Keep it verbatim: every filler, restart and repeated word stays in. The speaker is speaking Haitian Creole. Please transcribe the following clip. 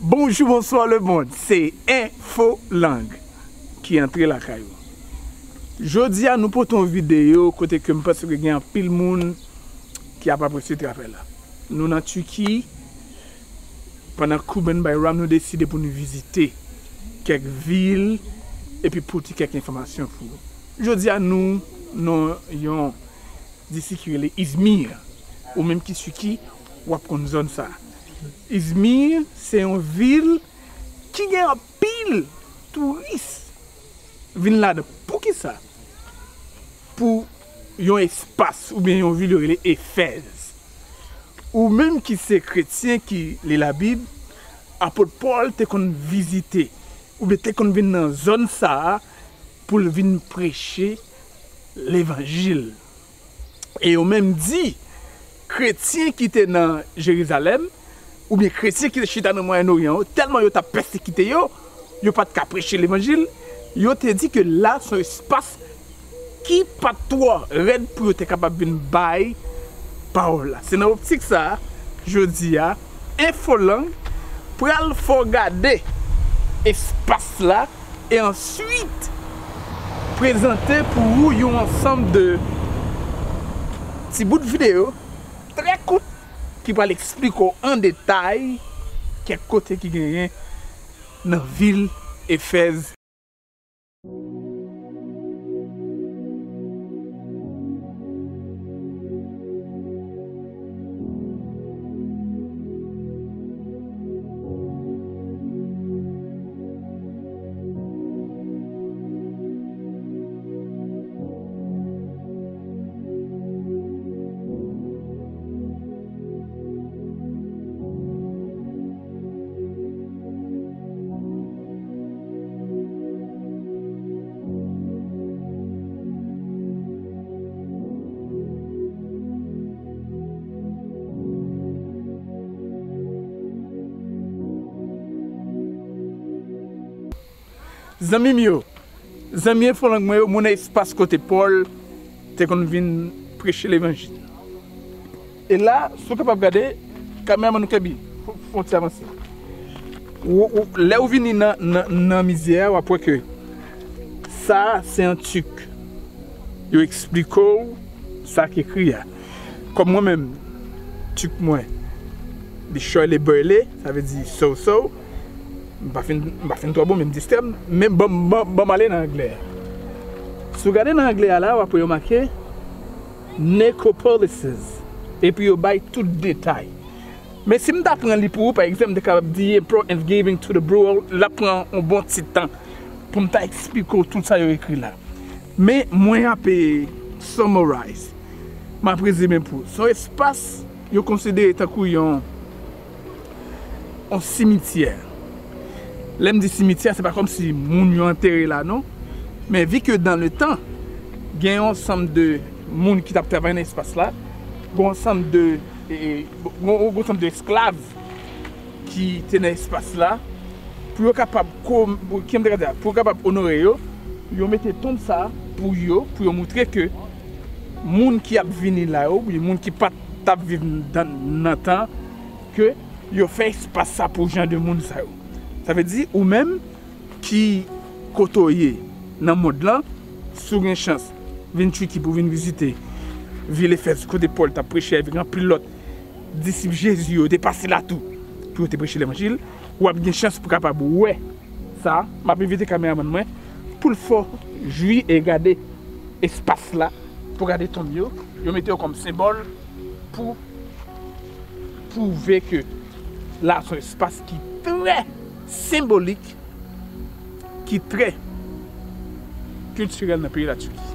Bonjou, bonswa lemonn, se Enfo Lang ki antre lakay ou. Jodi a nou pote yon videyo kote ke m panse ke gen anpil moun ki ap apresye travay la. Nou nan Tiki, pandan Kurban Bayram, nou deside pou nou vizite kèk vil epi pote kèk enfòmasyon pou ou. Jodi a nou nan yon disi ki rele Izmir. Ou menm ki Tiki, w ap konn zòn sa. Izmir se yon vil ki gen anpil touris vin ladan. Poukisa? Pou yon espas oubyen yon vil yo rele Efèz. Ou menm ki se kretyen ki li Labib, apot Pòl te konn vizite oubyen te konn vin nan zòn sa a pou l vin preche levanjil. E yo menm di, kretyen ki te nan Jerizalèm, oubyen kretyen ki te chita nan Mwayen Oryan yo, tèlman yo t ap pèsekite yo, yo pa t ka preche levanjil, yo te di ke la se yon espas ki pa t twò rèd pou yo te kapab vin bay pawòl la. Se nan optik sa a, jodi a, Enfo Lang pral fè w gade espas la e answit prezante pou ou yon ansanm de ti bout videyo trè kout ki pral eksplike w an detay kèk kote ki genyen nan vil Efèz. Zanmi m yo, zanmi Enfo Lang mwen yo, mwen nan espas kote Pòl te konn vin preche levanjil. E la, si w kapab gade, kameramann nou Kèbi, fè, fè yon ti avanse. Ou, ou, lè ou vini nan, nan, nan mize a, w ap wè ke sa a se an tik. Yo eksplike w sa k ekri a. Kòm mwen menm, tik mwen, li Shirley Burley, sa vle di so so. M pa fin, m pa fin twò bon, men m distrè m. Men ban m, ban, ban m ale nan anglè a. Si w gade nan anglè a la, w ap wè yo make Necropolises. Epi yo bay tout detay. Men si m ta pran li pou ou, pa egzanp, m te kapab di Emperor and Giving to the Brewer, l ap pran yon bon ti tan pou m ta eksplike w tout sa yo ekri la. Men mwen ape summarize. M ap rezime pou ou. Se yon espas yo konsidere tankou yon, yon simityè. Lè m di simityè, se pa kòmsi moun yo antere la, non. Men vi ke dan le tan, gen yon ansanm de moun ki t ap travay nan espas la, gen yon ansanm de, e, e, gen yon, gen yon ansanm de esklav ki te nan espas la, pou yo kapab, pou, ki m te ka di a, pou yo kapab onore yo, yo mete tonb sa pou yo, pou yo moutre ke moun ki ap vini la yo, oubyen moun ki pa t ap viv nan, nan tan, ke yo fè espas sa pou jan de moun sa yo. Sa vle di, ou menm ki kote w ye nan mond lan, si w gen chans vin Tiki pou vin vizite vil Efèz kote Pòl t ap preche avèk anpil lòt disip Jezi yo te pase la tou pou yo te preche levanjil, w ap gen chans pou kapab wè sa. M ap envite kameramann mwen pou l fè w jwi e gade espas la, pou gade tonb yo. Yo mete yo kòm senbòl pou pwouve ke la se yon espas ki trè senbolik, ki trè kiltirèl nan peyi Latiki.